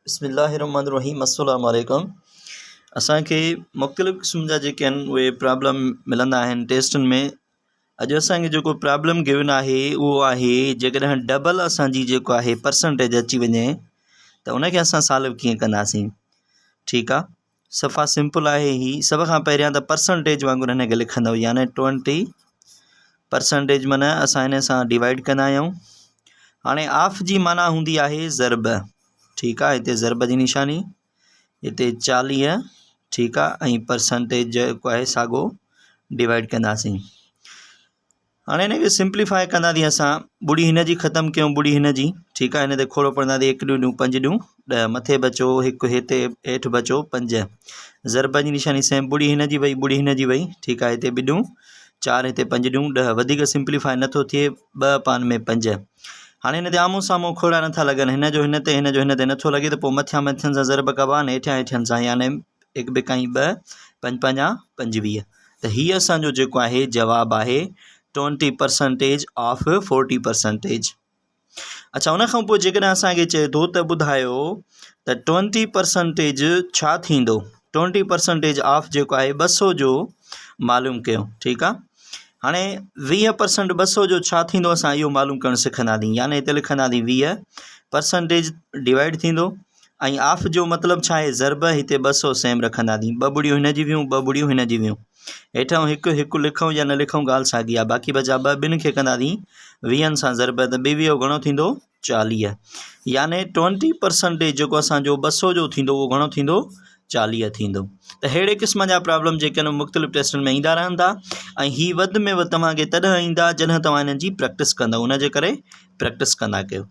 بسم الله الرحمن الرحيم السلام عليڪم اسان کي مختلف قسم جا جيڪي آهن اهي پرابلم ملندا آهن ٽيسٽن ۾ اڄ اسان کي جيڪو پرابلم گيون آهي اهو آهي جيڪڏهن ڊبل اسان جي جيڪو آهي پرسنٽيج اچي وڃي ته ان کي اسان سالو ڪيئن ڪنداسين ٺيڪ آهي صفا سمپل آهي هي سڀ کان پهريان ته پرسنٽيج وانگر هن کي لکندو يعني ٽوئنٽي پرسنٽيج معنيٰ اسان هن سان ڊوائيڊ ڪندا آهيون هاڻي آف جي معنيٰ هوندي آهي ضرب ٺيڪ آهي هتي ضرب جي نشاني هتي 40 ٺيڪ آهي ۽ پرسنٽيج جيڪو آهي ساڳو ڊوائيڊ ڪنداسين هاڻي هن کي سمپليفائي ڪنداسين اسان ٻڙي هن جي ختم ڪيون ٻڙي هن جي ٺيڪ آهي هن تي کوڙو پڙهنداسين هڪ ڏون ڏون پنج ڏون ڏهه مٿي بچو هڪ هتي هيٺ بچو پنج ضرب جي نشاني سيم ٻڙي هن جي وئي ٻڙي هن جي وئي ٺيڪ آهي هتي ٻه ڏون چار هتي پنج ڏون ڏهه وڌيڪ سمپليفائي نٿو ٿئي ٻه پان ۾ پنج هاڻي هن تي آمهون سامهون کوڙا نٿا لڳن هن جو هن تي هن جو هن تي نٿو لڳي ته پوء مٿيان مٿين سان ضرب ڪبا آهن هيٺيان هيٺين سان يعني هڪ ٻڪائين ٻه پنج پنجا 25 ته هي اسان جو جيڪو آهي جواب آهي 20 پرسنٽيج آف 40 پرسنٽيج اڇا ان کان پوء جيڪڏهن اسان کي چئي ٿو ته ٻڌايو ته 20 پرسنٽيج ڇا ٿيندو 20 پرسنٽيج آف جيڪو آهي 200 جو معلوم ڪيو ٺيڪ آ هاڻي 20 پرسنٽ 200 جو ڇا ٿيندو اسان اهو معلوم ڪرڻ سکنداسين يعني هتي لکنداسين 20 پرسنٽيج ڊوائيڊ ٿيندو ۽ آف جو مطلب ڇا آهي ضرب هتي 200 سيم رکنداسين ٻه ٻڙيون هن جي ويون ٻه ٻڙيون هن جي ويون هيٺان هڪ هڪ لکون يا نه لکون ڳالهه ساڳي آهي باقي بچا ٻه ٻن کي ڪنداسين ويهن سان ضرب ته ٻه ويهو گهڻو ٿيندو 40 يعني 20 پرسنٽيج جيڪو اسانجو 200 جو ٿيندو اهو گهڻو ٿيندو 40 ٿيندو ته ههڙي قسم جا پرابلم جيڪي آهن مختلف ٽيسٽن ۾ ايندا رهن ٿا ۽ هي وڌ ۾ وڌ توهان کي تڏهن ايندا جڏهن توهان انهن جي پريڪٽس ڪندو ان جي ڪري پريڪٽس ڪندا ڪيو.